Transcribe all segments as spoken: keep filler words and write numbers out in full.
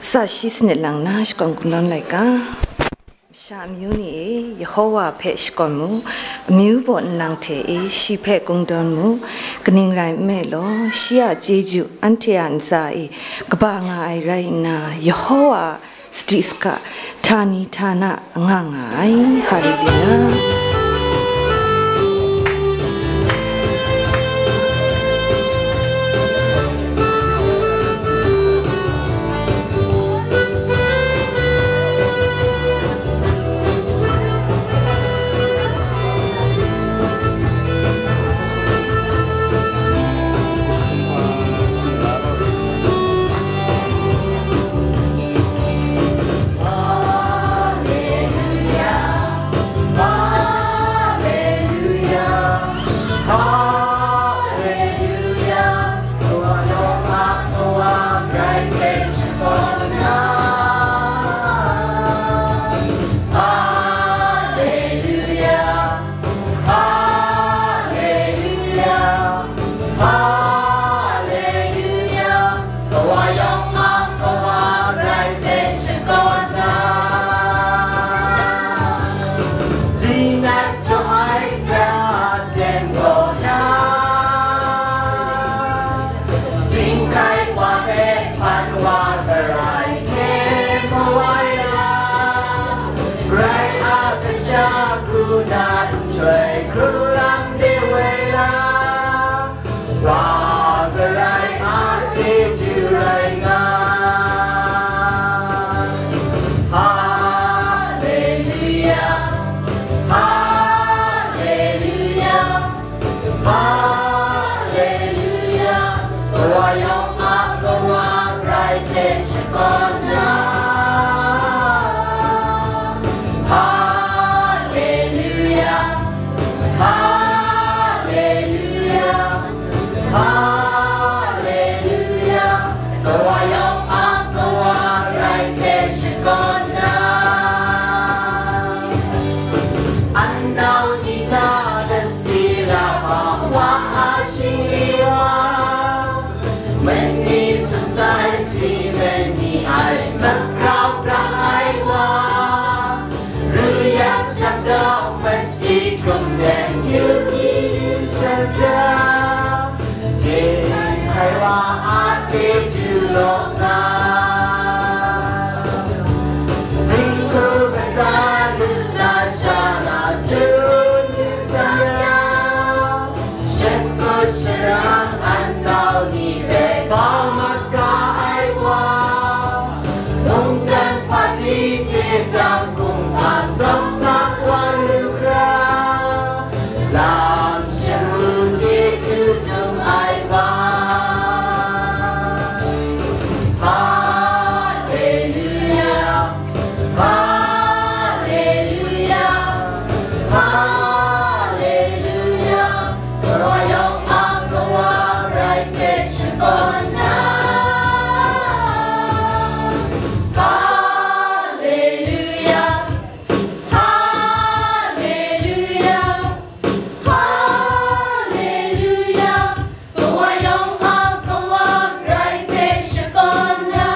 Tsa shi sanit lang na shakawn kungdawn laika. Masha amyu ni e, Yehowa hpe shakawn mu, amyu baw nlang hte e, shi hpe kungdawn mu, kaning rai nme law, shi a chyeju anhte a ntsa e kaba nga ai rai nna, Yehowa a sadi saka htani htana nga nga ai. Haleluya. Haleluya, Kawa yawng a Kawa rai hpe shakawn na, jingdat jaw ai Pra aten gaw na, jinghkai wa hpe hpan wa garai hkye mu ai la, Karai a kasha hku na nhtoi hku lam de woi la, Wa Karai a chyeju rai nga. Haleluya, haleluya, haleluya. Kawa yawng a Kawa rai hte shakawn na. Haleluya, haleluya, haleluya. Kawa yawng a Kawa rai hte shakawn na. An nau ni hta lasi la ma wa a shingri wa, mani sumsai si mani ai magrau brang ai wa, ruyang jang jau machyi hkrum dan yu ni shan ja, jin hkai wa a chyeju law nga. Dinghku kata lu na sha na du ni sa ya, shangut sharang an nau ni hpe bau mat ga ai wa, mungkan hpati hte jang hkungga sawk htak wa lu hkra, lam sharu chyeju dum ai wa. Haleluya, haleluya, haleluya. Kawa yawng a Kawa rai hte shakawn na. Haleluya, haleluya, haleluya. Kawa yawng a Kawa rai hte shakawn na.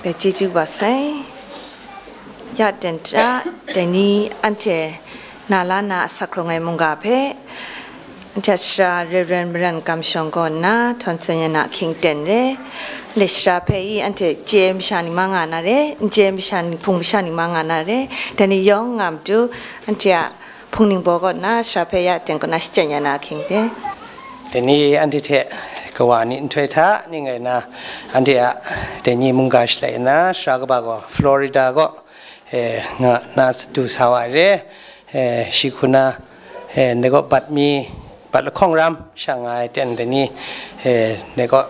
Bai chyeju kaba sai. Ya ten hta, dai ni anhte na la na a sak hkrung ai mungga hpe, anhte a sara Reverend Maran Kamshawng kaw nna htawn tsun ya na ahkying ten re. Ndai sara hpe i anhte chye masha ni ma nga na re, n chye masha ni, hpung masha ni ma nga na re. Dai ni yawng nga matu, anhte a hpung ningbaw kaw nna sara hpe ya ten kaw na shachyen ya na ahkying re. Dai ni anhte hte kawa ni nhtoi hta ning rai nna, anhte a dai ni mungga shalai nna, sara kaba gaw Florida kaw, eh, nga na sadu sa wa ai re, eh, shi hku na, eh, ndai kaw bat mi, bat lahkawng ram sha nga ai ten dai ni, eh, ndai kaw,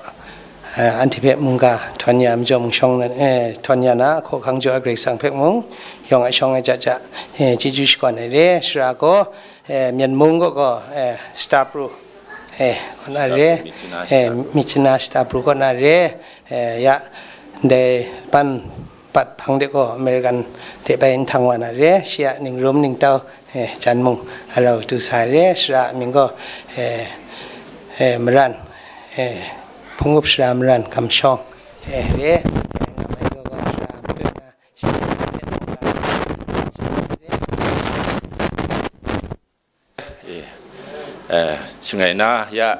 eh, anhte hpe mungga htawn ya majaw mungshawng, eh, htawn ya na, hkaw hkang jaw ai Karai Kasang hpe mung, yawng ai shawng ai ja ja, eh, chyeju shakawn ai re, sara gaw, eh, Myen mung kaw gaw, eh, Stabru, eh, kaw na re, eh, Myitkyina Stabru kaw na re, eh, ya, ndai ban pat hpang de gaw American hte bai nhtang wa na re, shi a ningrum ningtau, eh, jan mung a rau du sa re, sara a mying gaw, eh, eh, Maran, eh, Hpung Up Sara Maran Kamshawng, eh, re, eh, nga mai gaw gaw sara a matut na, shi a hte mung ga, Eh, eh, shangai na ya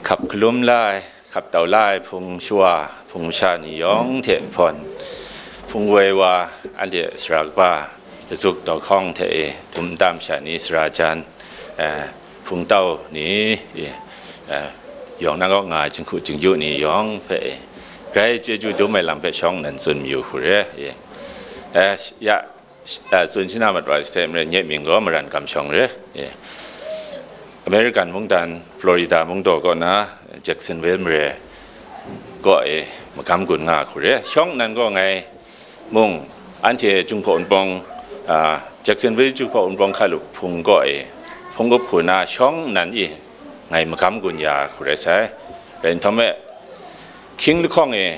hkap hkalum la ai, hkap tau la ai hpung shawa, hpung masha ni yawng hte hpawn, hpung woi wa, anhte sara kaba, lazuk dawhkawng hte e, dum nta masha ni, sara jan, eh, hpung tau ni, eh, eh, yawng na kaw nga ai jinghku jingyu ni yawng hpe e, grai chyeju dum ai lam hpe shawng nnan tsun mayu hku re, eh, eh, ya, eh, tsun shana mat wa ai hte maren, nye mying gaw Maran Kamshawng re. Eh, American mungdan Florida mungdaw kaw na Jacksonville mare kaw e magam gun nga hku re. Shawng nnan gaw ngai mung anhte Jinghpaw Wunpawng, ah, Jacksonville Jinghpaw Wunpawng hkalup hpung kaw e hpung up hku na shawng nnan i ngai magam gun ya hku rai sai. Rai nhtawm e, hkying lahkawng e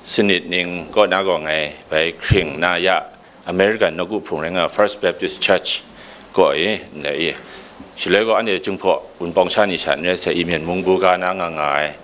sanit ning kaw na gaw ngai bai hkring na ya, American nawku hpung rai nga First Baptist Church kaw e, ndai e, shaloi gaw anhte Jinghpaw Wunpawng sha ni sha n rai sai, i Myen mung bu ga na nga nga ai.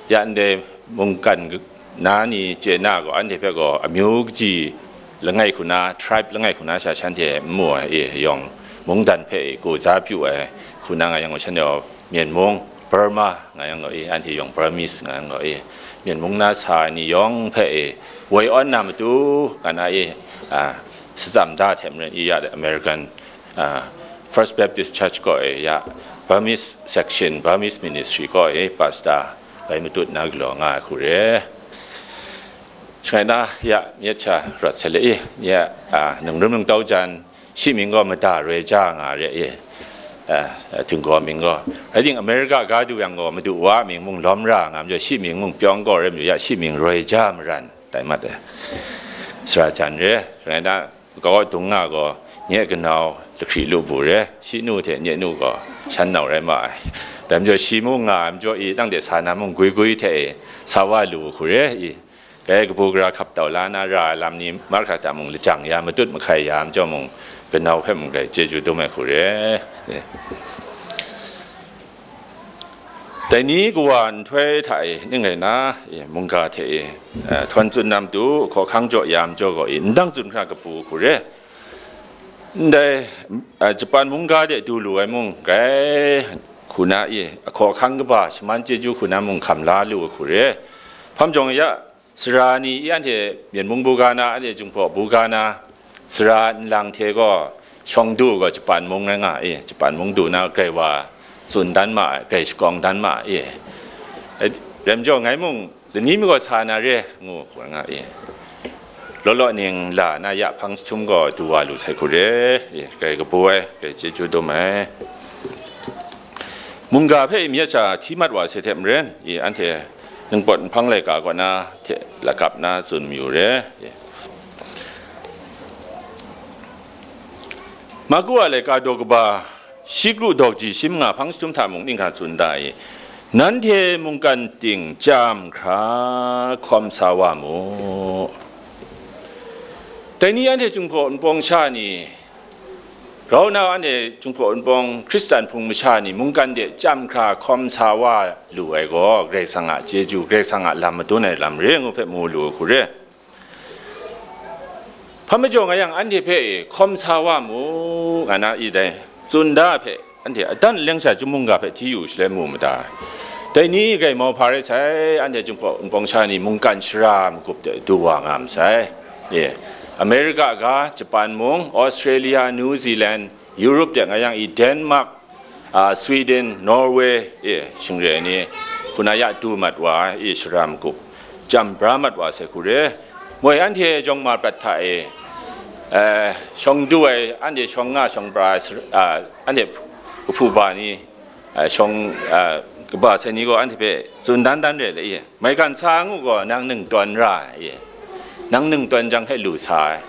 Ya ndai mungkan na ni chye na gaw, anhte hpe gaw amyu kaji langai hku na, tribe langai hku na sha shanhte n mu ai, e, yawng mungdan hpe e, gaw za pyu ai hku na nga yang gaw, shanhte gaw Myen mung, Burma nga yang gaw e, anhte yawng Burmese nga yang gaw e, Myen mung na sa ai ni yawng hpe e, woi awn na matu, nga na e, a, shatsam da hte maren i ya American, a, First Baptist Church kaw e ya Burmese section, Burmese ministry kaw e pastor bai matut na galaw nga ai hku re. Shangai na ya myit sha rawt sai le i, ya, a, ningrum ningtau jan, shi mying gaw Mada Roi Ja nga re i, a, a, Htinggaw mying gaw. Rai ting, America ga du yang gaw, madu wa a mying mung lawm ra nga majaw, shi mying mung pyawng gaw rai majaw, ya shi mying Roi Ja Maran tai mat ai. Sara jan re, rai na, makau dung nga gaw, nye kanau lahkri lu bu re, shi nu hte nye nu gaw shan nau rai ma ai. Dai majaw, shi mung nga ai majaw i, nang de sa na mung gwi gwi hte e, sa wa lu hku re i, Kai kabu gara hkap tau la na ra ai lam ni mahkra hta mung lajang ya, matut mahkai ya, majaw mung, kanau hpe mung grai chyeju dum ai hku re. Dai ni kawa nhtoi hta e ning rai na, e, mungga hte e, eh, htawn tsun na matu, hkawhkang jaw ya majaw gaw e, ndang tsun hkra kabu hku re. Ndai, eh, Japan mungga de du lu ai mung, grai hku na e, hkawhkang kaba shaman chyeju hku na mung hkam la lu ai hku re. Hpam jawng ya, sara ni i anhte Myen mung bu ga na, anhte Jinghpaw bu ga na, sara nlang hte gaw shawng du gaw Japan mung rai nga e, Japan mung du na grai wa tsun dan ma ai, grai shakawng dan ma ai e. E, rai majaw ngai mung lani mi gaw sa na re ngu hku nga e. Law law ning la na ya hpang jahtum gaw du wa lu sai hku re e, grai kabu ai, grai chyeju dum ai. Mungga hpe myit sha hti mat wa sai hte maren, i anhte ningpawt nhpang laika kaw na hte lakap na tsun mayu re. Maku a laika daw kaba, shi kru dawk ji shi manga hpang jahtum hta mung ning hka tsun da i, nanhte mungkan ting chyam hkra hkawm sa wa mu. Dai ni anhte Jinghpaw Wunpawng sha ni, Grau nna anhte Jinghpaw Wunpawng Hkristan hpung masha ni mungkan de chyam hkra hkawm sa wa lu ai gaw, Karai Kasang a chyeju, Karai Kasang a lam madun ai lam re ngu hpe mu lu ai hku re. Hpa majaw nga yang, anhte hpe hkawm sa wa mu, nga na i dai tsun da hpe, anhte adan aleng sha chyum mungga hpe hti yu shaloi mu mada. Dai ni grai mau hpa rai sai, anhte Jinghpaw Wunpawng sha ni mungkan shara magup de du wa nga masai. E, America ga, Japan mung, Australia, New Zealand, Europe de nga yang i, Denmark, a, Sweden, Norway, e, shingre ai ni, hku na ya du mat wa ai, e, shara magup, jam bra mat wa sai hku re. Moi anhte jawng ma prat hta e, e, shawng du ai, anhte shawng nga shawng pra ai, a, anhte kahpu ba ni, a, shawng, a, kaba sai ni gaw anhte hpe tsun dan dan re le, e. Maigan sa ngu gaw, nang ningtawn ra ai, e. Nang ningtawn jang hte lu sa ai.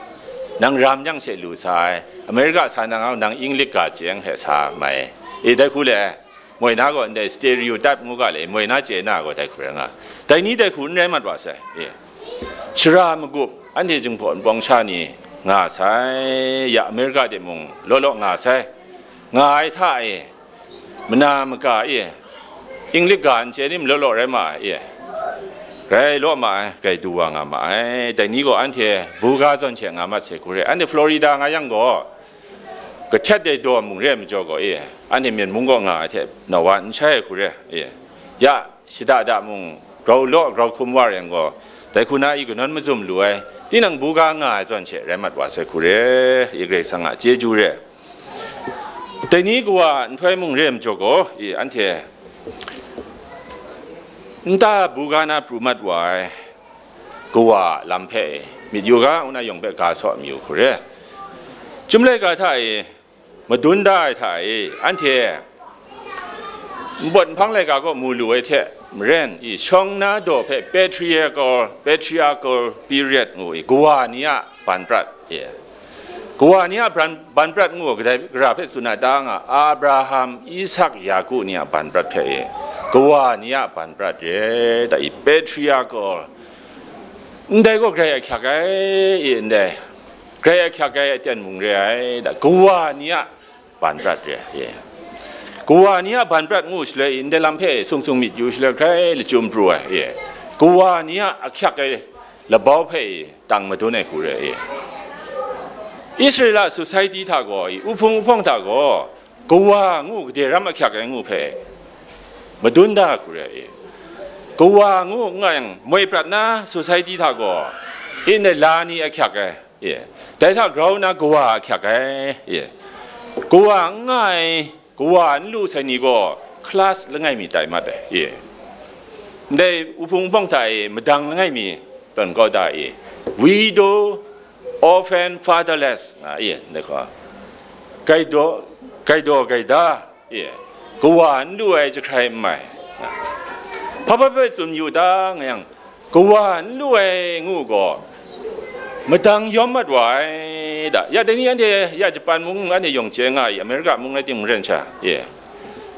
Nang ram jang she lu sa ai. America sa nang au, nang English ga chyeng hte sa mai. E, dai hku le, moi na gaw ndai stereotype ngu ga le, moi na chye na gaw dai hku rai nga. Dai ni dai hku n rai mat wa sai. E. Shara magup, anhte jinghpaw npawng sha ni nga sai, ya Amerika de mung law law nga sai, nga ai hta e, mana maka e, English ga n chye ni law law rai ma ai e, rai law ma ai, grai du wa nga ma ai. Dai ni gaw anhte buga zawn she nga mat sai hku re. Anhte Florida nga yang gaw, kahtet dai daw mung re ai majaw gaw e, anhte Myen mung kaw nga ai hte nawa n shai ai hku re e, ya shada da mung grau law grau hkum wa rai yang gaw, dai hku na i kanawn mazum lu ai, tinang buga nga ai zawn she rai mat wa sai hku re, i Karai Kasang a chyeju re. Dai ni kawa nhtoi mung re ai majaw gaw, i anhte nta buga na pru mat wa ai kawa a lam hpe myit yu ga, ngu na yawng hpe ga saw mayu hku re. Chyum laika hta e, madun da ai hta e, anhte npawt nhpang laika kaw mu lu ai hte maren i, shawng na daw hpe patriarchal, patriarchal period ngu i, kawa ni a ban prat e, kawa ni a bran-, ban prat ngu ai kadai gara hpe tsun ai ta nga, Abraham, Isak, Yaku ni a ban prat hpe e, kawa ni a ban prat re, da i, patriarchal, ndai gaw grai ahkyak ai, i ndai, grai ahkyak ai aten mung re ai, da, kawa ni a ban prat re ai, kawa ni a ban prat ngu shaloi, ndai lam hpe sung sung myit yu shaloi, grai lachyum pru ai, kawa ni a ahkyak ai labau hpe i, tang madun ai hku re ai. Israela society hta gaw, i, uhpung uhpawng hta gaw, kawa ngu gade ram ahkyak ai ngu hpe madun da hku re ai. Kawa ngu n nga yang, moi prat na society hta gaw, i, ndai la ni ahkyak ai, i, dai hta grau nna kawa ahkyak ai, i, kawa n nga ai, kawa n lu sai ni gaw class langai mi tai mat ai, i, ndai uhpung uhpawng hta e madang langai mi tawn kau da, i, widow, orphan, fatherless, nga, i, ndai hku, gaidaw, gaidaw gaida, i, kawa n lu ai jahkrai n mai, nga, hpa hpa hpe tsun yu ta nga yang, kawa n lu ai ngu gaw, madang yawm mat wa ai da. Ya dai ni anhte, ya Japan mung anhte yawng chye nga i, Amerika mung rai timung ren sha, ye,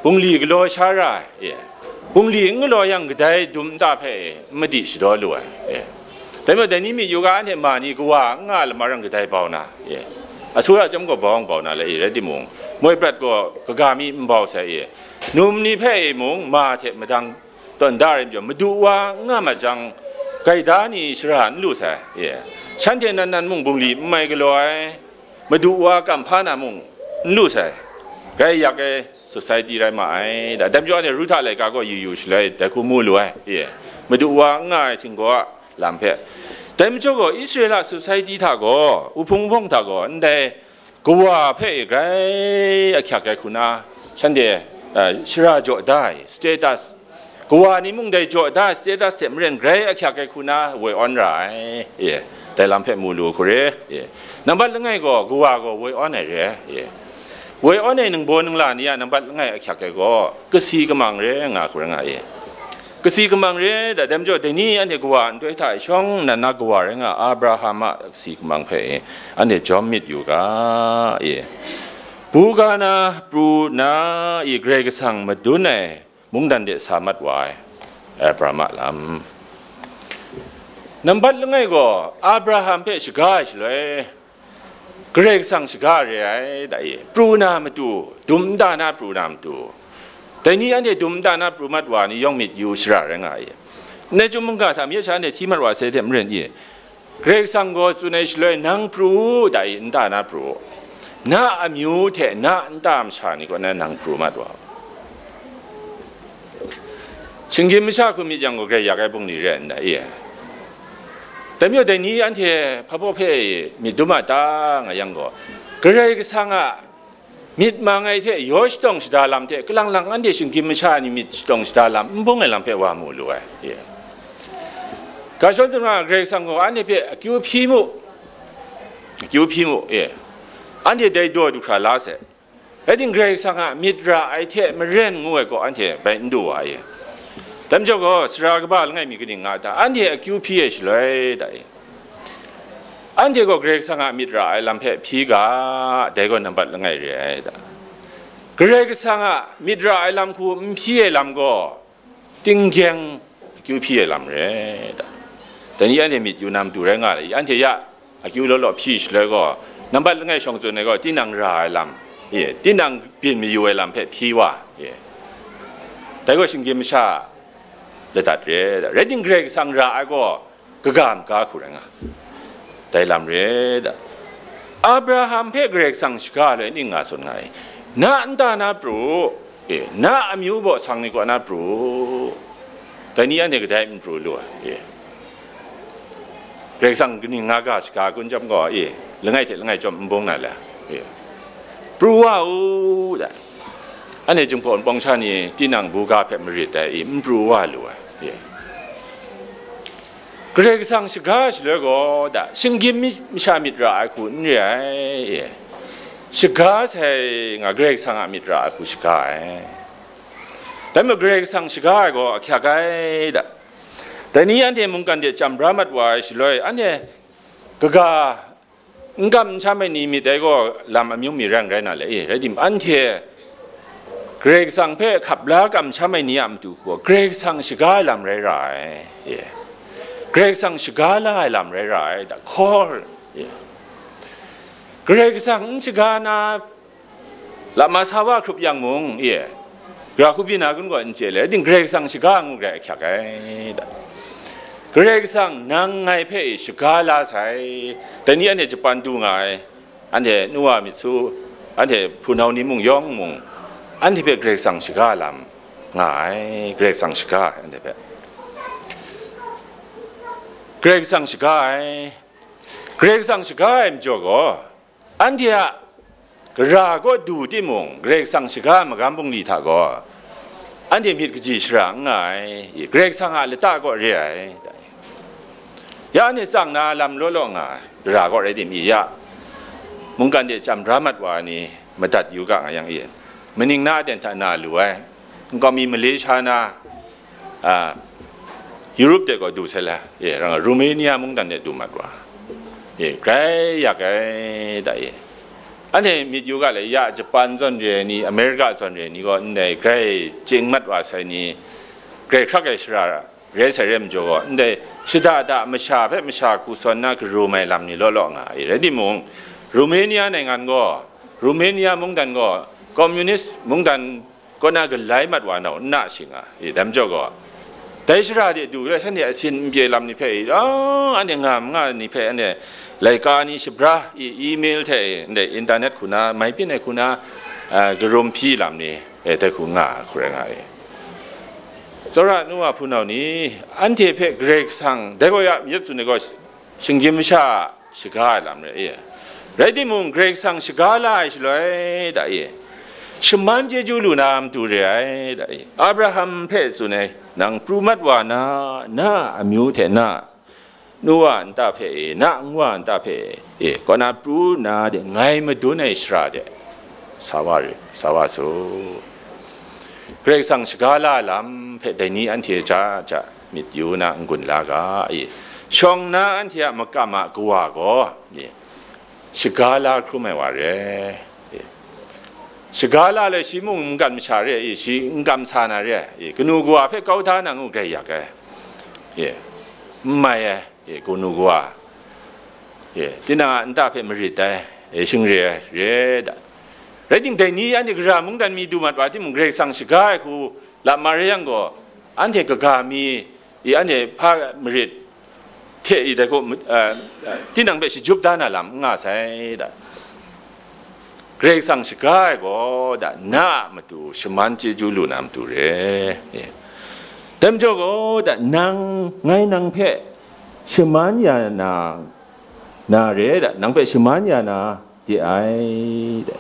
bungli galaw sha ra ai, ye, bungli n galaw yang kadai dum nta hpe n madi shadaw lu ai, ye. Dai majaw, dai ni myit yu ga, anhte ma ni kawa n nga lam arang kadai bau na, ye, asu a chyawm gaw bau n bau na le, ye, rai timung, moi prat gaw kaga mi n bau sai, ye, num ni hpe e mung ma hte madang tawn da ai majaw, madu wa n nga mat jang, gaida ni shara n lu sai, ye, shanhte nan nan mung bungli n mai galaw ai, madu wa kam hpa na mung n lu sai, grai yak ai society rai ma ai da. Dai majaw, anhte Ruhta laika gaw yu yu shaloi, dai hku mu lu ai, ye, madu wa n nga ai htinggaw a lam hpe. Dai majaw gaw, Israela society hta gaw, uhpung uhpawng hta gaw, ndai kawa hpe grai ahkyak ai hku na, shanhte, eh, shara jaw da ai, status, kawa ni mung dai jaw da ai status hte maren grai ahkyak ai hku na woi awn ra ai, e, dai lam hpe mu lu hku re, e. Nambat langai gaw, kawa gaw woi awn ai re, e. Woi awn ai ningbaw ningla ni a nambat langai ahkyak ai gaw, kasi kamang re nga hku rai nga, e. Kasi kamang re, da, dai majaw, dai ni anhte kawa nhtoi hta e shawng nnan na kawa rai nga, Abraham a kasi kamang hpe, e, anhte jawm myit yu ga, e. Buga na, pru na, i Karai Kasang madun ai mungdan de sa mat wa ai, Abraham a lam. Nambat langai gaw, Abraham hpe shaga ai shaloi, Karai Kasang shaga re ai, da e, pru na matu, dum nta na pru na matu. Dai ni anhte dum nta na pru mat wa ni yawng myit yu shara rai nga ai. Ndai chyum mungga hta mye sha anhte hti mat wa sai hte maren i, Karai Kasang gaw tsun ai shaloi, nang pru u, da e, nta na pru u. Na amyu hte na nta masha ni kaw na nang pru mat wa u. Shinggyim masha hku myit yang gaw, grai yak ai bungli re ai n dai? Dai majaw, dai ni anhte hpa baw hpe myit dum a ta nga yang gaw, Karai Kasang a myit mang ai hte yaw shatawng shada lam hte, kalang lang anhte shinggyim masha ni myit shatawng shada lam n bung ai lam hpe wa mu lu ai. Ga shawng zun nga, Karai Kasang gaw anhte hpe akyu hpyi mu, akyu hpyi mu, e, anhte dai daw du hkra la sai. Rai timung, Karai Kasang a myit ra ai hte maren ngu ai gaw anhte bai n du wa ai. Dai majaw gaw, sara kaba langai mi kaning nga ta? Anhte akyu hpyi ai shaloi, da e, anhte gaw Karai Kasang a myit ra ai lam hpe hpyi ga, dai gaw nambat langai re ai, da. Karai Kasang a myit ra ai lam hku n hpyi ai lam gaw, tinggyeng akyu hpyi ai lam re, da. Dai ni anhte myit yu na matu rai nga le, anhte ya akyu law law hpyi shaloi gaw, nambat langai shawng tsun ai gaw, tinang ra ai lam, e, tinang byin mayu ai lam hpe hpyi wa, e, dai gaw shinggyim masha ladat re, rai tim, Karai Kasang ra ai gaw, kaga maga hku rai nga, dai lam re da. Abraham hpe Karai Kasang shaga ai ning nga tsun nga ai, na nta na pru, e, na amyu baw sang ni kaw na pru, dai ni anhte kadai n pru lu ai, e. Karai Kasang kaning nga ga shaga kun chyawm gaw, e, langai hte langai chyawm n bung na le, e, pru wa u da. Anhte Jinghpaw Wunpawng sha ni tinang buga hpe marit ai, e, n pru wa lu ai, e. Karai Kasang shaga ai shaloi gaw, da, shinggyim mi-, masha myit ra ai hku n re ai, e. Shaga sai nga, Karai Kasang a myit ra ai hku shaga ai. Dai majaw Karai Kasang shaga ai gaw ahkyak ai, da. Dai ni anhte mungkan de chyam bra mat wa ai shaloi, anhte kaga n kam n sham ai ni myit dai gaw lam amyu mi rai n rai na le, e, rai tim, anhte Karai Kasang hpe hkap la kamsham ai ni a matu gaw, Karai Kasang shaga ai lam rai ra ai, e. Karai Kasang shaga la ai lam rai ra ai, da, call, e. Karai Kasang n shaga na, lama sa wa hkrup yang mung, e, gara hku byin na kun gaw n chye le, rai tim, Karai Kasang shaga ngu garai ahkyak ai, da. Karai Kasang nang ngai hpe, e, shaga la sai, dai ni anhte Japan du nga ai, anhte nu wa myit su, anhte hpunau ni mung yawng mung, anhte hpe Karai Kasang shaga lam nga ai, Karai Kasang shaga ai, anhte hpe. Karai Kasang shaga ai, Karai Kasang shaga ai majaw gaw, anhte a gara kaw du timung, Karai Kasang shaga ai magam bungli hta gaw, anhte myit kaji shara n nga ai, Karai Kasang a lata kaw re ai. Ya anhte tsang na lam law law nga ai, gara kaw rai tim, e, ya mungkan de chyam bra mat wa ai ni madat yu ga nga yang, e, maning na aten hta na lu ai, nkau mi Malaysia na, a, Europe de gaw du sai la, e, rang Romania mungdan de du mat wa, e, grai yak ai, da, e. Anhte myit yu ga le, ya Japan zawn re ai ni, America zawn re ai ni gaw ndai grai chyeing mat wa sai ni, grai hkrak ai shara rai sai re majaw gaw, ndai shada da masha hpe masha hku sawn na karum ai lam ni law law nga ai. Rai timung, Romania nainggan gaw, Romania mungdan gaw, communist mungdan kaw na galai mat wa nau n na shi nga, e, dai majaw gaw, dai shara de du le, shanhte asin n pye lam ni hpe, e, anhte nga ma nga ni hpe, anhte laika ni shabra, e, email hte, e, ndai internet hku na, mai byin ai hku na, a, karum hpyi lam ni, e, dai hku nga hku rai nga, e. Tsawra nu wa hpunau ni, anhte hpe Karai Kasang, dai gaw ya, myit tsun ai gaw, shinggyim masha a shaga ai lam rai, e. Rai timung, Karai Kasang shaga la ai shaloi, da, e, shaman chyeju lu na matu re ai, da, e. Abraham hpe tsun ai, nang pru mat wa na, na a amyu hte na, nu wa nta hpe, e, na nwa nta hpe, e, kaw na pru nna de, ngai madun ai shara de sa wa ri, sa wa su. Karai Kasang shaga la ai lam hpe dai ni anhte ja ja myit yu na n-gun la ga, e. Shawng na anhte a makam a kawa gaw, e, shaga la hkrum ai wa re, e. Shaga la le, shi mung n kam masha re, e, shi n kam sa na re, e, kanu kawa hpe kau da na ngu grai yak ai, e, n mai ai, e, kanu kawa, e, tinang a nta hpe marit ai, e, shing re ai, re da. Rai tim, dai ni anhte gara mungdan mi du mat wa timung, Karai Kasang shaga ai hku lam ma re yang gaw, anhte kaga mi, e, anhte hpa marit hte, e, dai gaw, e, e, tinang hpe shajut da na lam n nga sai da. Karai Kasang shaga ai gaw, da, na a matu shaman chyeju lu na matu re. E. Dai majaw gaw, da, nang, ngai nang hpe shaman ya na, na re, da, nang hpe shaman ya na de ai, da.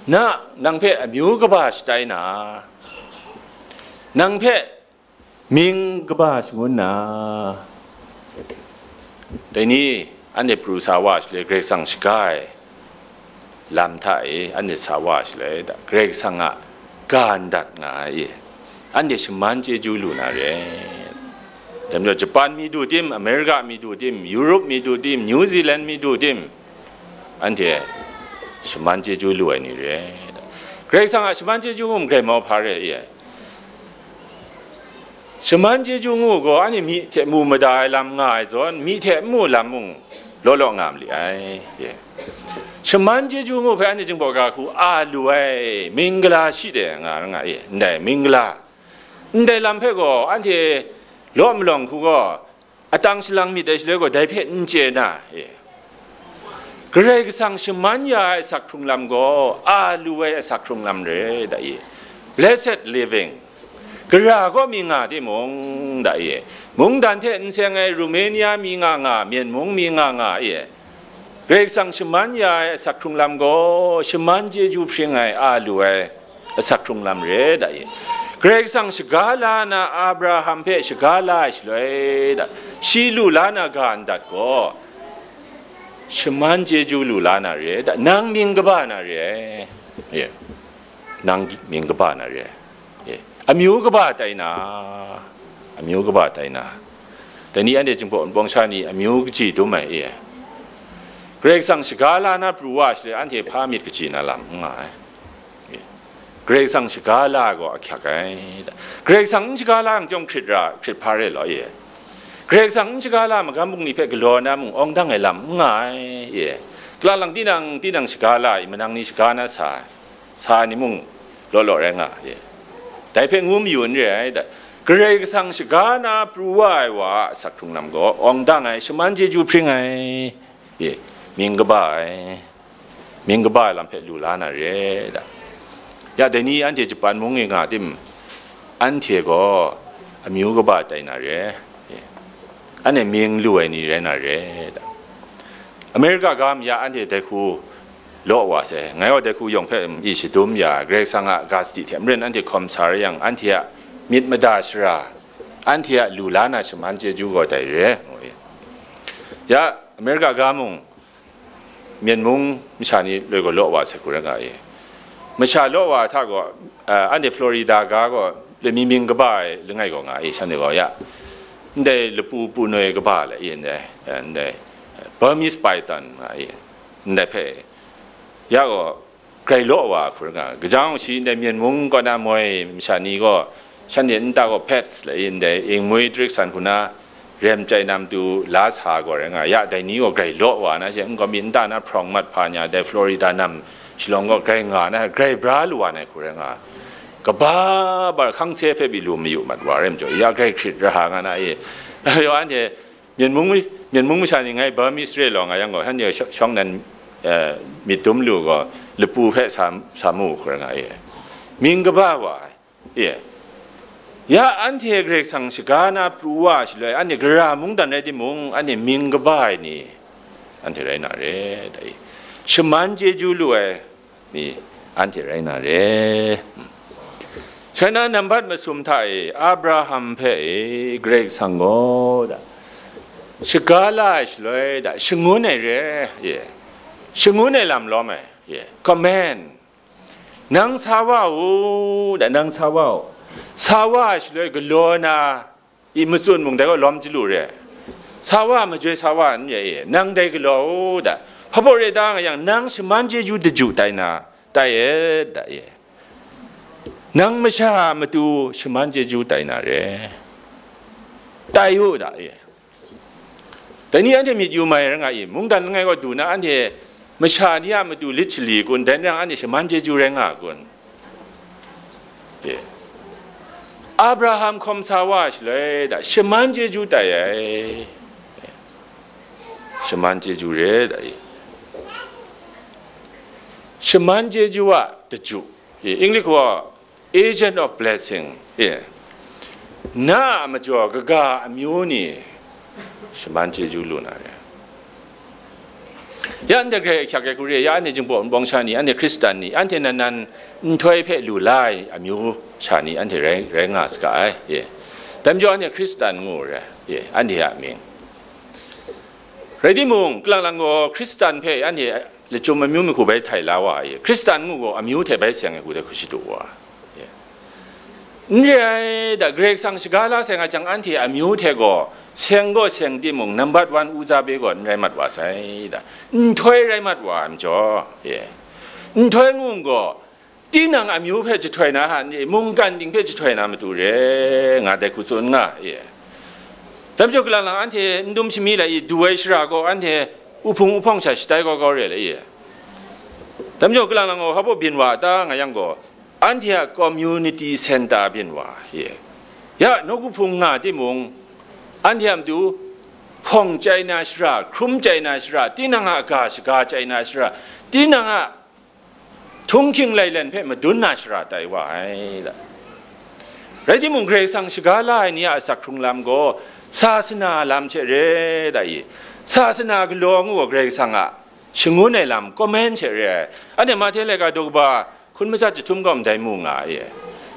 Na, nang hpe amyu kaba shatai na, nang hpe mying kaba shangun na, dai ni anhte pru sa wa shaloi, Karai Kasang shaga ai lam hta e anhte sa wa shaloi, da, Karai Kasang a ga ndat nga ai e, anhte shaman chyeju lu na re. Dai majaw, Japan mi du tim, America mi du tim, Europe mi du tim, New Zealand mi du tim, anhte shaman chyeju lu ai ni re. Karai Kasang a shaman chyeju mung grai mau hpa re, e ai. Shaman chyeju ngu gaw anhte myi hte mu mada ai lam nga ai zawn, myi hte n mu lam mung law law nga ma li ai. Ye. Shaman chyeju ngu hpe anhte jingbaw ga hku a lu ai, mingla shi de nga ra nga e, ndai mingla. Ndai lam hpe gaw anhte law malawng hku gaw, atang shalang myit ai shaloi gaw dai hpe n chye na, e, Karai Kasang shaman ya ai asak hkrung lam gaw, a lu ai asak hkrung lam re, da, e, blessed living, gara kaw mi nga timung, da, e, mungdan hte n seng ai Romania mi nga nga, Myen mung mi nga nga, e, Karai Kasang shaman ya ai asak hkrung lam gaw, shaman chyeju hpring ai, a lu ai asak hkrung lam re, da, e, Karai Kasang shaga la na Abraham hpe shaga la ai shaloi, da, shi lu la na ga ndat gaw, shaman chyeju lu la na re, da, nang mying kaba na re, e, nang mying kaba na re, e, amyu kaba tai na, amyu kaba tai na, dai ni anhte Jinghpaw Wunpawng sha ni amyu kaji dum ai, e, Karai Kasang shaga la na pru wa shaloi, anhte hpa myit kaji na lam n nga ai. Karai Kasang shaga la gaw ahkyak ai. Karai Kasang n shaga la yang chyawm hkrit ra, hkrit hpa re law, e. Karai Kasang n shaga la magam bungli hpe galaw na mung awng dang ai lam n nga ai, e. Kalang lang tinang, tinang shaga la i, manang ni shaga na sa ai, sa ai ni mung law law rai nga, e. Dai hpe ngu mayu n re ai, da. Karai Kasang shaga na pru wa ai wa a asak hkrung lam gaw, awng dang ai, shaman chyeju hpring ai, e, mying kaba ai, mying kaba ai lam hpe lu la na re, da. Ya, dai ni anhte Japan mung e nga tim, anhte gaw amyu kaba tai na re, e, anhte mying lu ai ni rai na re, da. America ga mi ya anhte dai hku law wa sai, ngai gaw dai hku yawng hpe i shadum ya, Karai Kasang a ga sadi hte maren anhte hkawm sa rai yang, anhte a myit mada shara, anhte a lu la na shaman chyeju gaw dai re, ngu i. Ya, America ga mung, Myen mung masha ni loi gaw law wa sai hku rai nga i. Masha law wa hta gaw, eh, anhte Florida ga gaw, lami mying kaba ai langai gaw nga i, shanhte gaw ya. Ndai lapu punoi kaba le, i ndai, eh, ndai, eh, Burmese python nga i, ndai hpe. Ya gaw, grai law wa hku rai nga, gajang shi ndai Myen mung kaw na moi masha ni gaw, shanhte nta gaw pets le i ndai, ingmui tarik san hku na rem chyai na matu la sa gaw rai nga, ya dai ni gaw grai law wa na she, n gaw mi nta na hprawng mat hpa nya, dai Florida nam shalawng gaw grai nga na, grai bra lu wa na hku rai nga, kaba bar hkang se hpe pyi lu mayu mat wa rai majaw, ya grai hkrit ra nga na i, yaw anhte Myen mung, Myen mung masha ni ngai Burmese re law nga yang gaw, shanhte shawng nan, eh, myit dum lu gaw, lapu hpe sa, sa mu hkra nga e. Mying kaba wa ai. E. Ya anhte Karai Kasang shaga na pru wa shaloi, anhte gara mungdan rai timung, anhte mying kaba ai ni, anhte rai na re, dai. Shaman chyeju lu ai, mi anhte rai na re. Shana nambat masum hta e Abraham hpe e Karai Kasang gaw da, shaga la ai shaloi da, shangun ai re, ye, shangun ai lam lawm ai, ye, command, nang sa wa u, da, nang sa wa u, sa wa ai shaloi galaw na, i matsun mung dai gaw lawm chyalu re. Sa wa, majoi sa wa n re i, nang dai galaw u da, hpa baw re da nga yang, nang shaman chyeju daju tai na, tai e da e. Nang masha a matu shaman chyeju tai na re, tai u da e. Dai ni anhte myit yu mai ra nga i, mungdan langai gaw du na, anhte masha ni a matu lit shali kun, dai n rai yang anhte shaman chyeju rai nga kun? Ye. Abraham hkawm sa wa shaloi da, shaman chyeju tai ai. Shaman chyeju re da i. Shaman chyeju a daju. Ye, English gaw agent of blessing. Ye. Na a majaw kaga amyu ni shaman chyeju lu na re. Ya anhte grai ahkyak ai hku re, ya anhte Jinghpaw Wunpawng sha ni, anhte Hkristan ni, anhte nan nan nhtoi hpe lu la ai amyu sha ni anhte rai, rai nga saga ai. Ye. Dai majaw anhte Hkristan ngu re, ye, anhte a mying. Rai timung, kalang lang gaw Hkristan hpe anhte lachyum amyu mahku bai htai la wa ai. Hkristan ngu gaw amyu hte bai seng ai hku hte hku shadu wa ai. N re ai, da, Karai Kasang shaga la sai nga jang, anhte amyu hte gaw seng gaw seng timung, nambat wan uza be gaw n rai mat wa sai, da, nhtoi rai mat wa ai majaw, ye, nhtoi ngu gaw, tinang amyu hpe jahtoi na hta n re, mungkan ting hpe jahtoi na matu re, nga dai hku tsun nga e. Dai majaw, kalang lang anhte n dum shami lai i, du ai shara gaw anhte uhpung uhpawng sha shatai kau kau re lai i. Dai majaw, kalang lang gaw hpa baw byin wa a ta, nga yang gaw, anhte a community center byin wa e. Ya, nawku hpung nga timung, anhte a matu hpawng chyai na shara, hkrum chyai na shara, tinang a ga shaga chyai na shara, tinang a htunghking lailen hpe madun na shara tai wa ai da. Rai timung, Karai Kasang shaga la ai ni a asak hkrung lam gaw sasana lam hte re da i, sasana galaw ngu ai Karai Kasang a shangun ai lam comment hte re ai. Anhte Mahte laika daw kaba hkun matsat jahtum kaw ndai mu nga ai.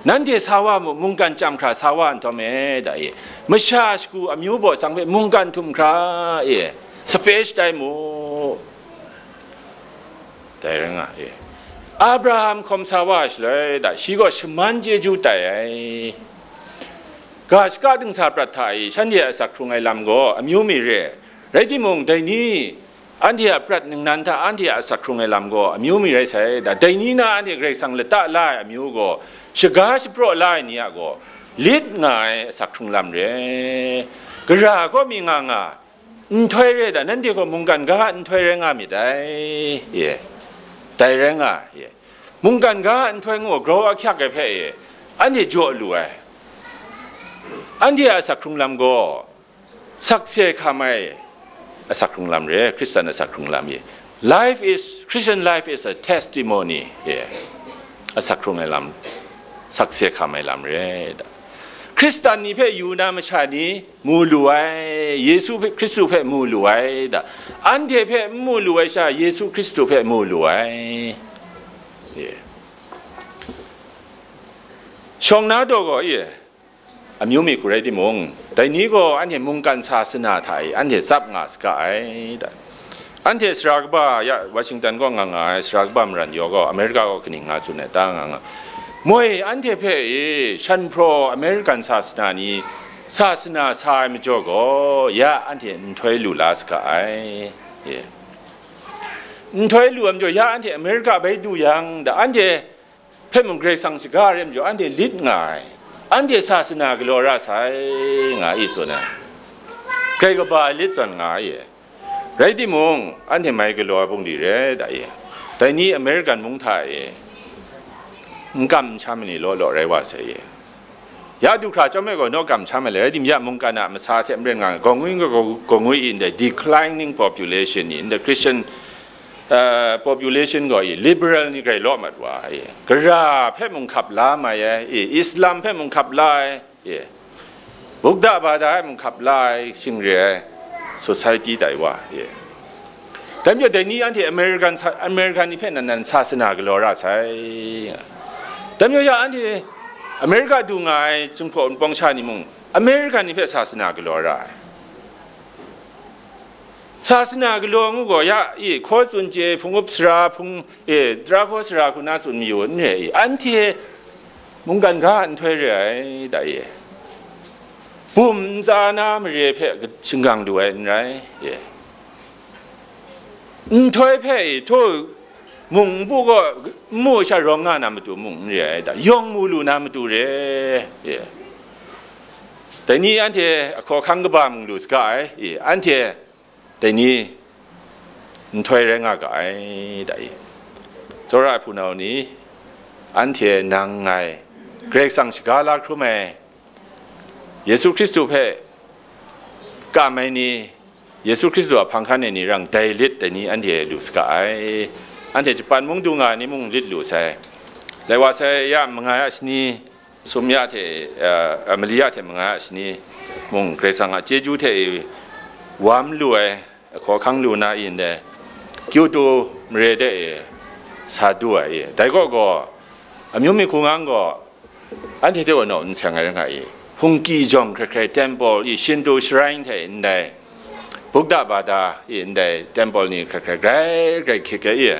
Nanhte sa wa mu, mungkan chyam hkra sa wa nhtawm e da i, masha shagu amyu baw tsang hpe mungkan htum hkra e, sape shatai mu. Dai rai nga e. Abraham hkawm sa wa ai shaloi da, shi gaw shaman chyeju tai ai. Ga shaka dingsa prat hta i, shanhte a asak hkrung ai lam gaw amyu mi re. Rai timung, dai ni anhte a prat ningnan hta anhte a asak hkrung ai lam gaw amyu mi rai sai da. Dai ni na anhte Karai Kasang lata la ai amyu gaw, shaga shapraw la ai ni a gaw, lit nga ai asak hkrung lam re. Gara kaw mi nga nga, nhtoi re da, nanhte gaw mungkan ga a nhtoi rai nga myit dai, e, dai rai nga, e, mungkan ga a nhtoi ngu grau ahkyak ai hpe, e, anhte jaw lu ai. Anhte a asak hkrung lam gaw sakse hkam ai asak hkrung lam re, Hkristan asak hkrung lam e. Life is, Christian life is a testimony, e, asak hkrung ai lam, sakse hkam ai lam re da. Hkristan ni hpe yu na masha ni mu lu ai, Yesu hpe, Hkristu hpe mu lu ai da. Anhte hpe n mu lu ai sha, Yesu Hkristu hpe mu lu ai. Ye. Shawng na daw gaw, ye, amyu mi hku rai timung, dai ni gaw anhte mungkan sasana hta e anhte tsap nga saga ai da. Anhte sara kaba ya Washington kaw nga nga ai, sara kaba maran yaw gaw America kaw kaning nga tsun ai ta nga nga. Moi, anhte hpe e shan hpraw American sasana ni sasana sa ai majaw gaw, ya anhte nhtoi lu la saga ai. Ye. Nhtoi lu ai majaw, ya anhte America bai du yang, da anhte hpe mung Karai Kasang shaga re majaw, anhte lit nga ai, anhte sasana galaw ra sai, nga i tsun ai. Grai kaba ai lit zawn nga ai. Rai timung, anhte mai galaw ai bungli re da i, dai ni American mung hta e n kam n sham ai ni law law rai wa sai i. Ya du hkra chyawm e gaw, naw kam sham ai le, rai tim ya mungkan a masa hte maren nga, gaw ngwi gaw, gaw ngwi i ndai declining population i ndai Christian, uh, population gaw i liberal ni grai law mat wa i, gara hpe mung hkap la mai ai i, Islam hpe mung hkap la ai, ye. Buddha bada e mung hkap la ai shing re ai society tai wa, ye. Dai majaw, dai ni anhte American sa-, American ni hpe nan nan sasana galaw ra sai. Dai majaw, ya anhte America du nga ai Jinghpaw Wunpawng sha ni mung, American ni hpe sasana galaw ra ai. Sasana galaw ngu gaw, ya, i, hkaw tsun chye, hpung up sara, hpung, e, tara hkaw sara hku na tsun mayu n re i, anhte mungkan ga a nhtoi re ai, da i. Bum ntsa na mare hpe shingkang lu ai n rai, e. Nhtoi hpe i, htaw mung npu gaw n mu sha rawng nga na matu mung n re ai, da, yawng mu lu na matu re, e. Dai ni anhte ahkaw ahkang kaba mung lu saga ai, e, anhte dai ni nhtoi rai nga ga ai, da i. Tsawra ai hpunau ni, anhte nang ngai, Karai Kasang shaga la hkrum ai, Yesu Hkristu hpe kam ai ni, Yesu Hkristu a hpang hkan ai ni rang dai lit dai ni anhte lu saga ai. Anhte Japan mung du nga ai ni mung lit lu sai. Lai wa sai, ya manga ya shani, sum ya hte, uh, mali ya hte manga ya shani mung Karai Kasang a chyeju hte i wam lu ai, ahkaw ahkang lu na i ndai, Kyoto mare de e sa du ai i. Dai kaw gaw, amyu mi hku ngang gaw, anhte hte wa naw n seng ai rai nga i, hpungki jawng hkrai hkrai temple i, Shinto shrine hte ndai, Buddha bada i ndai temple ni hkrai hkrai grai grai hkyik ai i,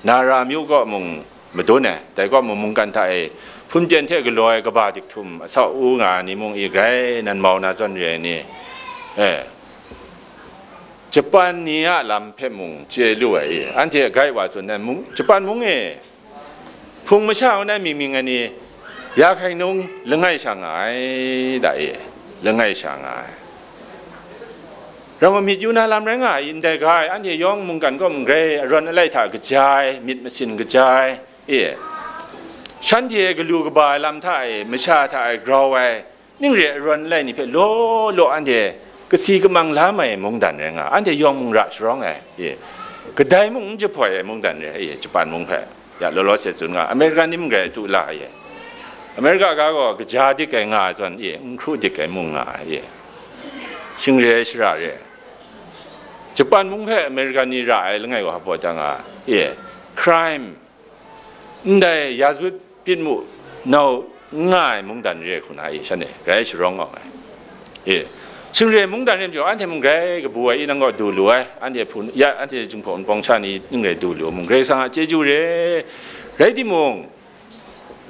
Nara myu kaw mung madun ai, dai kaw mung mungkan hta e hpun ten hte galaw ai kaba dik htum asau u nga ai ni mung i grai nan mau na zawn re ai ni, e, Japan ni a lam hpe mung chye lu ai i, anhte gai wa tsun ai, mung, Japan mung e Hpung masha ngu na mying mying ai ni, ya hkai nung langai sha nga ai, da e, langai sha nga ai. Rau myit yu na lam rai nga ai, ndai ga ai, anhte yawng mungkan kaw mung grai, arawn alai hta kaja ai, myit masin kaja ai, e, shanhte galu kaba ai lam hta e, masha hta e grau ai, ning re ai rawn alai ni hpe law law anhte kasi kamang la mai ai mungdan rai nga, anhte yawng mung ra sharawng ai, e, kadai mung n jahpoi ai mungdan rai, e, Japan mung hpe ya law law se tsun nga, Amerika ni mung rai tu la ai, e, Amerika ga gaw kaja dik ai nga ai zawn, e, n hkru dik ai mung nga ai, e, shing re ai shara re ai. Japan mung hpe Amerika ni ra ai langai wa hpaw ta nga, e, crime, ndai ya zut pyit mu nau n nga ai mungdan re ai hku na e, shanhte rai sharawng awng ai. E, shing re ai mungdan re majaw, anhte mung grai kabu ai, i nang gaw du lu ai, anhte hpun, ya, anhte jinghpaw npawng sha ni ning rai du lu mung, Karai Kasang a chyeju re. Rai timung,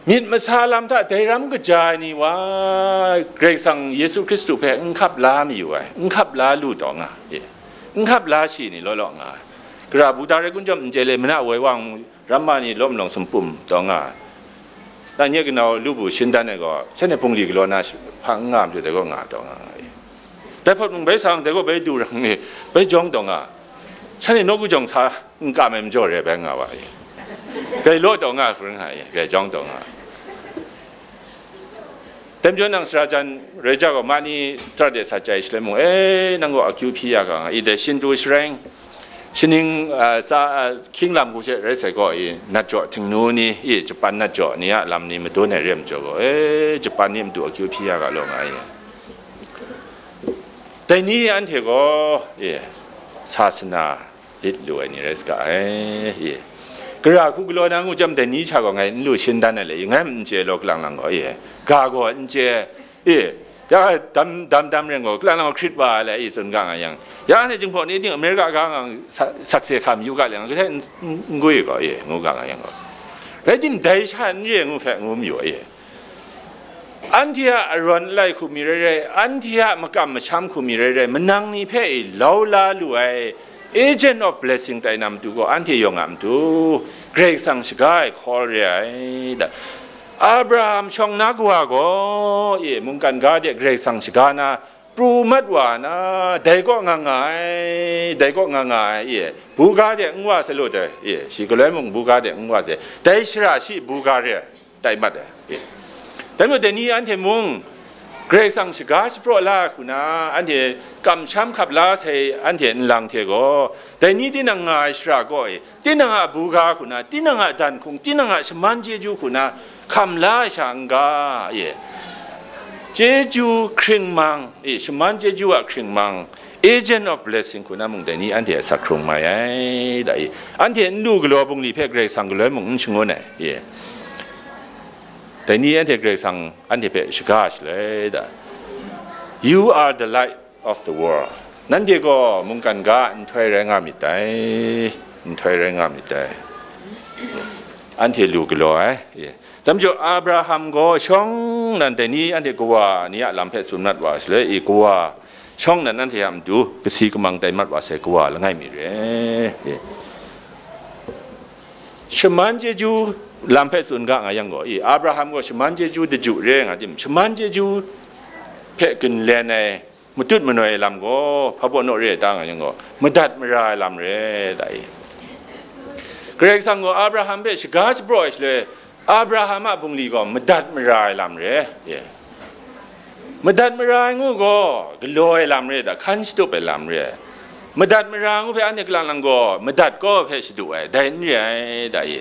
myit masa lam hta dai ram kaja ai ni wa, Karai Kasang Yesu Hkristu hpe n hkap la mayu ai, n hkap la lu taw nga, e, n hkap la shi ni law law nga ai. Gara buta rai kun jawm n chye le, mana woi wa mu, ramma ni lawm lawng sumpum taw nga ai. Na nye kanau lu bu shin dan ai gaw, shanhte bungli galaw na shi-, hpa n nga ai majaw, dai gaw nga taw nga nga e. Dai hpawt mung bai sang, dai gaw bai du rang e, bai jawng taw nga. Shanhte nawku jawng sa n kam ai majaw re bai nga wa e. Bai law taw nga hkring nga e, bai jawng taw nga. Dai majaw nang sara jan rai ja gaw, mani tara de sa chye ai shaloi mung, e, nang gaw akyu hpyi ya ga nga, i dai Shinto shrine, shaning, a, tsa, a, hkying lam hku she rai sai gaw, i, nat jaw htingnu ni, i, Japan nat jaw ni a lam ni madun ai re majaw gaw, e, Japan ni matu akyu hpyi ya ga law nga ai. Dai ni anhte gaw, e, sasana lit lu ai ni rai saga ai, e. Gara hku galaw na ngu chyam, dai ni hta gaw ngai n lu shin dan ai le, e, ngai n chye law, kalang lang gaw, e, ga gaw n chye, e, ya dam, dam, dam ren gaw, kalang lang gaw hkrit wa ai le, e, tsun ga nga yang, ya anhte jinghpaw ni ting Amerika ga nga sa-, sakse hkam yu ga le yang, kadai n, n, n gwi gaw, e, ngu ga nga yang gaw, rai tim, dai sha n re ngu hpe ngu mayu ai, e. Anhte a arawn alai hku mi rai rai, anhte a makam masham hku mi rai rai, manang ni hpe e lau la lu ai agent of blessing tai na matu gaw, anhte yawng a matu Karai Kasang shaga ai hkaw re ai da. Abraham shawng na kawa gaw, e, mungkan ga de Karai Kasang shaga na pru mat wa na, dai kaw nga nga ai, dai kaw nga nga ai, e, buga de n wa sai law dai, e, shi galoi mung buga de n wa sai, dai shara shi buga re ai. Tai mat ai. Dai majaw, dai ni anhte mung, Karai Kasang shaga shapraw la ai hku na, anhte kamsham hkap la sai, anhte nlang hte gaw, dai ni tinang nga ai shara kaw e, tinang a buga hku na, tinang a dan hkung, tinang a shaman chyeju hku na, hkam la ai sha n ga, e, chyeju hkringmang, e, shaman chyeju a hkringmang, agent of blessing hku na mung dai ni anhte asak hkrung mai ai, da i. Anhte n lu galaw bungli hpe Karai Kasang galoi mung n shangun ai, e. Dai ni anhte Karai Kasang anhte hpe shaga shaloi da. "You are the light of the world." Nanhte gaw mungkan ga nhtoi rai nga myit dai, nhtoi rai nga myit dai. Anhte lu galaw ai, e. Dai majaw, Abraham gaw shawng nan dai ni anhte kawa ni a lam hpe tsun mat wa shaloi, i, kawa shawng nan anhte a matu kasi kamang tai mat wa sai kawa langai mi re. Shaman chyeju lam hpe tsun ga nga yang gaw, i, Abraham gaw shaman chyeju daju re nga tim, shaman chyeju hpe ginlen ai matut manoi ai lam gaw, hpa baw naw re ai ta nga yang gaw, madat mara ai lam re, da i. Karai Kasang gaw Abraham hpe shaga shapraw ai shaloi, Abraham a bungli gaw madat mara ai lam re, e. Madat mara ai ngu gaw, galaw ai lam re da, hkan shatup ai lam re. Madat mara ngu hpe anhte kalang lang gaw, madat kaw hpe shadu ai, dai n re ai, da i.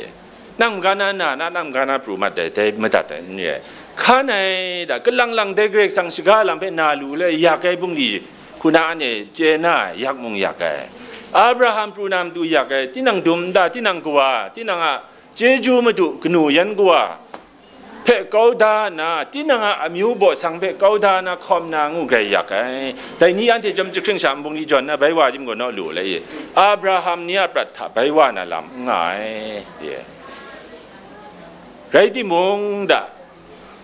Nang maga na na, na, nang maga na pru mat dai, dai madat ai n re ai. Hkan ai da, kalang lang dai Karai Kasang shaga lam hpe na lu le, yak ai bungli hku na anhte chye na ai, yak mung yak ai. Abraham pru na matu yak ai, tinang dum nta, tinang kawa, tinang a chyeju madu kanu yan kawa hpe kau da nna, tinang a amyu baw sang hpe kau da na hkawm na ngu grai yak ai. Dai ni anhte chyawm jahkring sha nbung ni jawn na bai wa tim gaw naw lu ai, Abraham ni a prat hta bai wa na lam n nga ai, e. Rai timung, da,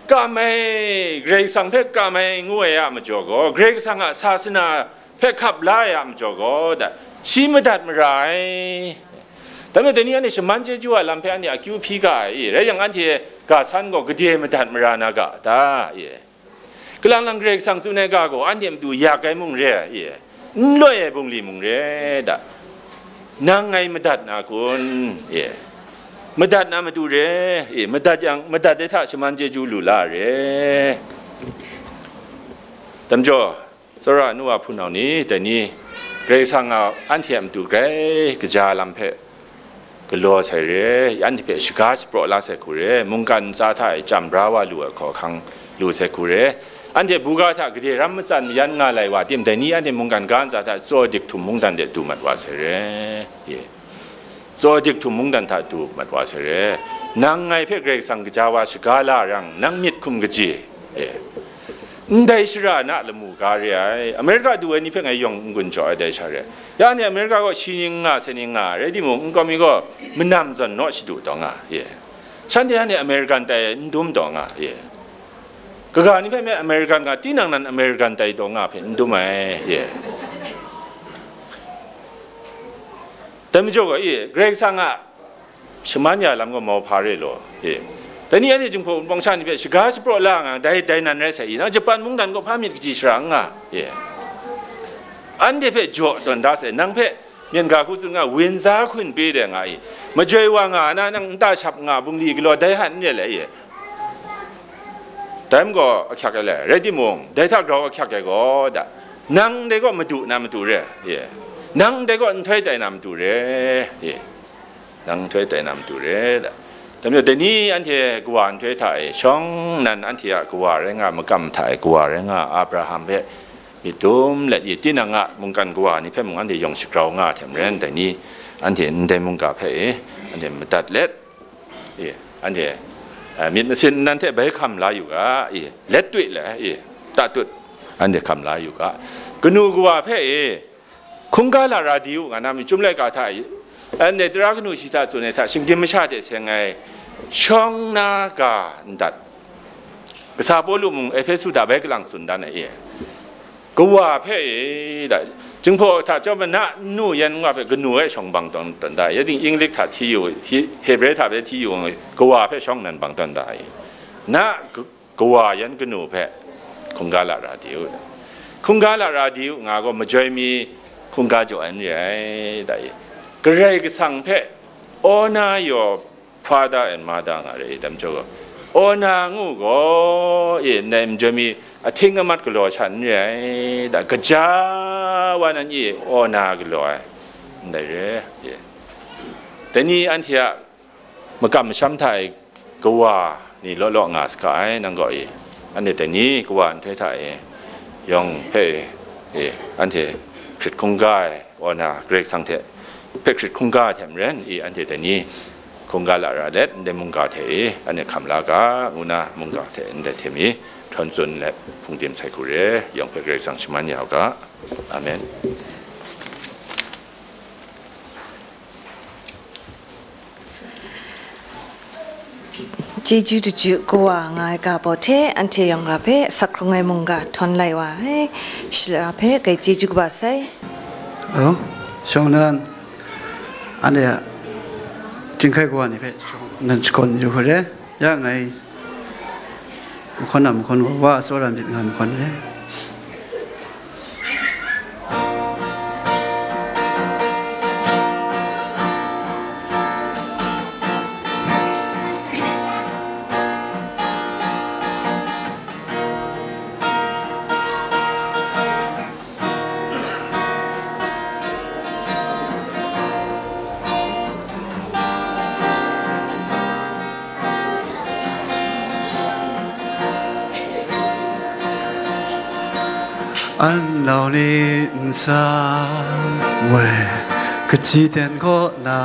kam ai, Karai Kasang hpe kam ai ngu ai a majaw gaw, Karai Kasang a sasana hpe hkap la ai a majaw gaw, da, shi madat mara ai. Dai majaw, dai ni anhte shaman chyeju a lam hpe anhte akyu hpyi ga ai i? Rai yang, anhte ga san gaw gade madat mara na ga ta i? Kalang lang Karai Kasang tsun ai ga gaw anhte matu yak ai mung re i? N loi ai bungli mung re da? Nang ngai madat na kun? E, madat na matu re. E, madat yang, madat ai hta shaman chyeju lu la re. Dai majaw, tsawra nu wa hpunau ni, dai ni, Karai Kasang a anhte a matu grai kaja lam hpe galaw sai re, anhte hpe shaga shapraw la sai hku re, mungkan ntsa hta e chyam bra wa lu ai hkawhkang lu sai hku re, anhte buga hta gade ram matsan mayan nga lai wa tim, dai ni anhte mungkan ga ntsa hta tsaw dik htum mungdan de du mat wa sai re. Ye. Tsaw dik htum mungdan hta du mat wa sai re. Nang ngai hpe Karai Kasang kaja wa shaga la rang, nang myit hkum kaji? Ye. Ndai shara na lamu ga re ai. Amerika du ai ni hpe ngai yawng n-gun jaw ai dai sha re. Ya ni Amerika gaw shi ning nga, se ning nga, rai timung, n kawmi gaw manam zawn naw shadu taw nga, ye. Shanhte ya ni American tai n dum taw nga, ye. Kaga ni hpe me American nga, tinang nan American tai taw nga hpe n dum ai, ye. Dai majaw gaw, ye, Karai Kasang a shaman ya lam gaw mau hpa re law, e. Dai ni anhte Jinghpaw Wunpawng sha ni hpe shaga shapraw la nga, dai, dai nan rai sai i, nang Japan mungdan gaw hpa myit kaji shara n nga, e. Anhte hpe jaw tawn da sai, nang hpe myen ga hku tsun nga, winza hkun pe de nga i, majoi wa nga na, nang nta shap nga, bungli galaw dai hta n re le, e. Dai gaw ahkyak ai le, rai timung, dai hta grau ahkyak ai gaw, da, nang dai gaw madu na matu re, e. Nang dai gaw nhtoi tai na matu re, e. Nang nhtoi tai na matu re, da. Dai majaw, dai ni anhte kawa nhtoi hta e, shawng nnan anhte a kawa rai nga, makam hta e kawa rai nga, Abraham hpe myit dum let, i, tinang a mungkan kawa ni hpe mung anhte yawng shagrau nga ai hte maren, dai ni anhte ndai mungga hpe e, anhte madat let, i, anhte, eh, myit masin nnan hte bai hkam la yu ga, i, let tut le, i, tatut, anhte hkam la yu ga. Kanu kawa hpe e, hkungga lara di u, nga na mi, Chyum laika hta e, anhte tara kanu shi hta tsun ai hta, shinggyim masha hte seng ai shawng na ga ndat, kasa Pawlu mung Ehpesu hta bai kalang tsun dan ai e. Kawa hpe e, da, Jinghpaw hta chyawm ai na nnu yan nwa hpe kanu e shawng bang tawn, tawn da, ya ting Inglik hta hti yu, Hi-, Hebre hta bai hti yu, kawa hpe shawng nnan bang tawn da e. Na k-, kawa yan kanu hpe hkungga lara di u, da. Hkungga lara di u nga gaw, majoi mi hkungga jaw ai n re ai, da e. Karai Kasang hpe, honor your father and mother nga re, dai majaw gaw, honor ngu gaw, e, ndai majoi mi ahting amat galaw sha n re ai, da, kaja wa nan e honor galaw ai, ndai re, e. Dai ni anhte a makam masham hta e kawa ni law law nga saga ai, nang gaw e, anhte dai ni kawa nhtoi hta e yawng hpe e, anhte hkrit hkungga ai, wa na Karai Kasang hte hpe hkrit hkungga ai hte maren, i, anhte dai ni hkungga lara let, ndai mungga hte e, anhte hkam la ga, ngu na mungga hte ndai hte mi htawn tsun let hpung dim sai hku re, yawng hpe Karai Kasang shaman ya u ga. Amen. Chyeju daju kawa nga ai ga baw hte anhte yawng ga hpe asak hkrung ai mungga htawn lai wa ai, shara hpe grai chyeju kaba sai. Alo, shawng nan, anhte a chyinghkai kawa ni hpe shawng nan shakawn yu hkrit re. Ya ngai mahkawn na mahkawn gaw, wa a tsawra myit nga ai mahkawn re. Anlau ni nsa we, kaji ten kaw na,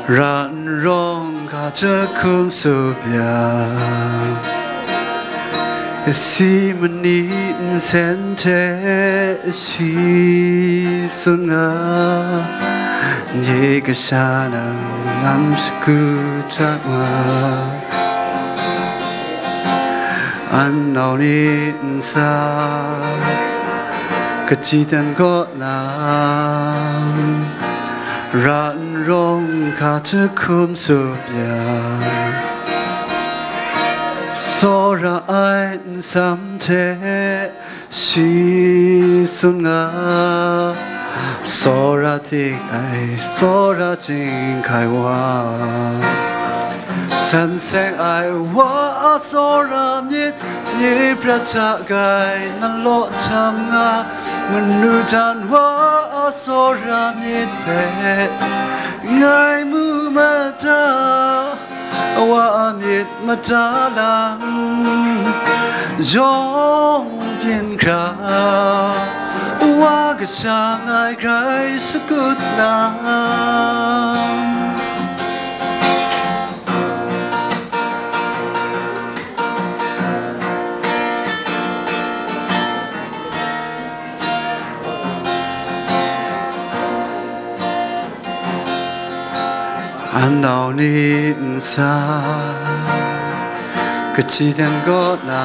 ra n rawng ga jahkum tsup ya, si mani nsen hte shi tsun nga, nye kasha nang lam shagu hta nga. Anau ni nsa, kaji dan kaw lam, Ra n rawng hka jahkum tsup ya, tsawra ai nsam hte shi tsun nga, tsawra dik ai tsawra chyinghkai wa, san seng ai wa a tsawra myit, nye prat hta grai nan law htam nga, manu jan wa a tsawra myit hpe ngai mu mada, wa a myit mada lam, yawng byin hkra, wa kasha ngai grai shakut na. Anau ni nsa, kaji dan kaw na,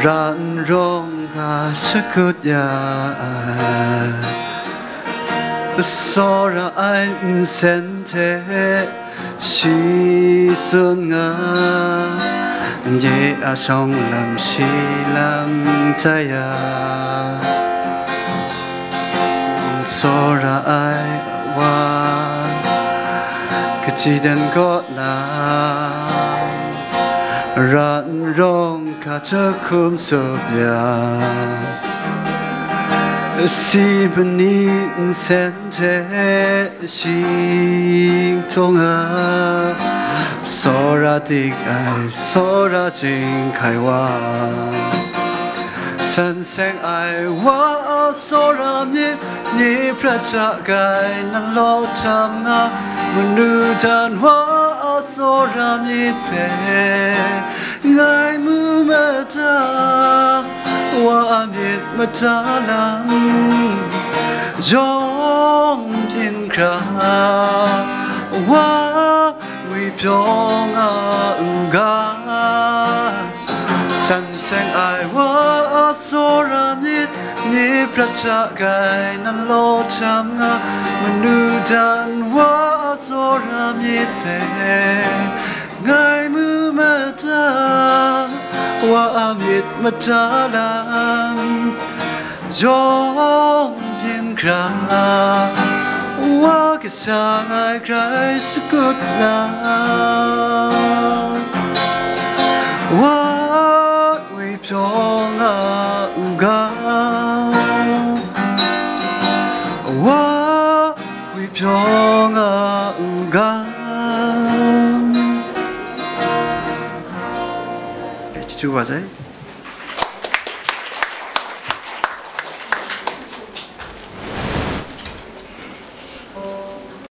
ra n rawng hka shakut ya ai, tsawra ai nsen hte shi tsun nga, nye a shawng lam shi lam tai ya, tsawra ai wa, kaji dan kaw na, ra n rawng hka jahkum tsup ya, si mani nsen hte shi htawng a, tsawra dik ai tsawra chyinghkai wa, san seng ai wa a tsawra myit, nye prat hta grai nan law htam nga, manu jan wa a tsawra myit hpe ngai mu mada, wa a myit mada lam, yawng byin hkra, wa ngwipyaw nga u ga, san seng ai wa a tsawra myit, nye prat hta grai nan law htam nga, manu jan wa a tsawra myit hpe ngai mu mada, wa a myit mada lam, yawng byin hkra, wa kasha ngai grai shakut na, wa ngwipyaw nga u ga, wa ngwipyaw nga u ga. Chyeju wa sai.